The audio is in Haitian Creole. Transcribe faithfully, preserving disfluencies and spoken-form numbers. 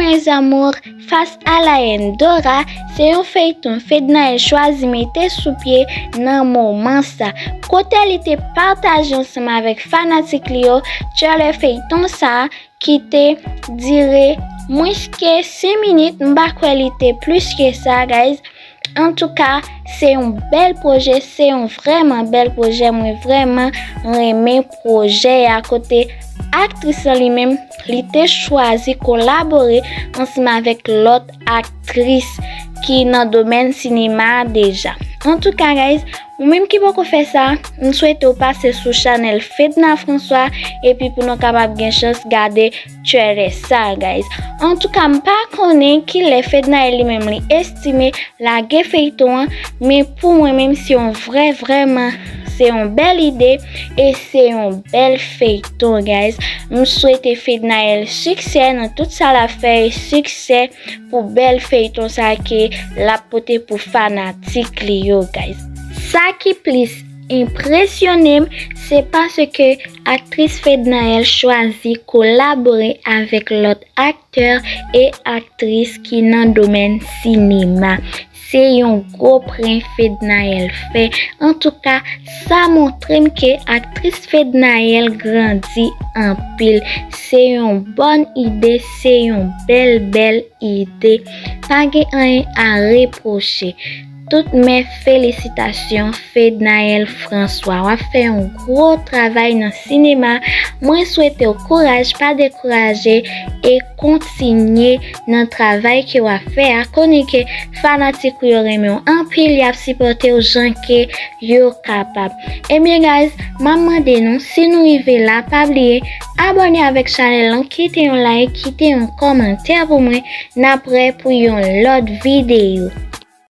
Mes amours, Face à la haine, Dora, se yon feyton Fednaelle chwazi mete sou pye nan moman sa, kote li te pataje ansanm avèk fanatik li yo trailer feyton sa ki te dire mwens ke senk minit, m pa kwè li te plis ke sa, guys. Antouka, se yon bèl pwojè, se yon vrèman bèl pwojè. Mwen vrèman renmen pwojè a, kote aktris lan li menm, li te chwazi kolabore ansanm avèk lòt aktris ki nan domèn sinema a deja. Antouka, guys, ou menm ki poko fè sa, m swete w pase sou chanèl Fedna François, epi pou nou kapab gen chans gade trailer sa, guys. Antouka, m pa konnen kilè Fednaelle li menm li estime lage feyton an, men pou mwen menm, se yon vrè, vrèman, se yon bèl ide e se yon bèl feyton, guys. M swete Fednaelle siksè nan tout sa l ap fè e siksè pou bèl feyton sa ke l ap pote pou fanatik li yo, guys. Sa ki plis enpresyone m, se paske aktris Fednaelle chwazi kolabore avèk lòt aktè e aktris ki nan domèn sinema. Se yon gwo pwen Fednaelle fè. Antouka, sa montre m ke aktris Fednaelle grandi anpil. Se yon bòn ide, se yon bèl, bèl ide. Pa gen anyen a repwoche. Tout mes félicitations, Fednaelle François. W ap fè yon gwo travay nan sinema. Mwen swete w kouraj, pa dekouraje e kontinye nan travay ke w ap fè a. Konnen ke fanatik ou yo renmen w anpil, y ap sipòte w jan ke yo kapab. Ebyen, guys, m ap mande nou, si nou rive la, pa bliye abòne avèk chanèl lan, kite yon like, kite yon kòmantè pou mwen. N ap prè pou yon lòt videyo.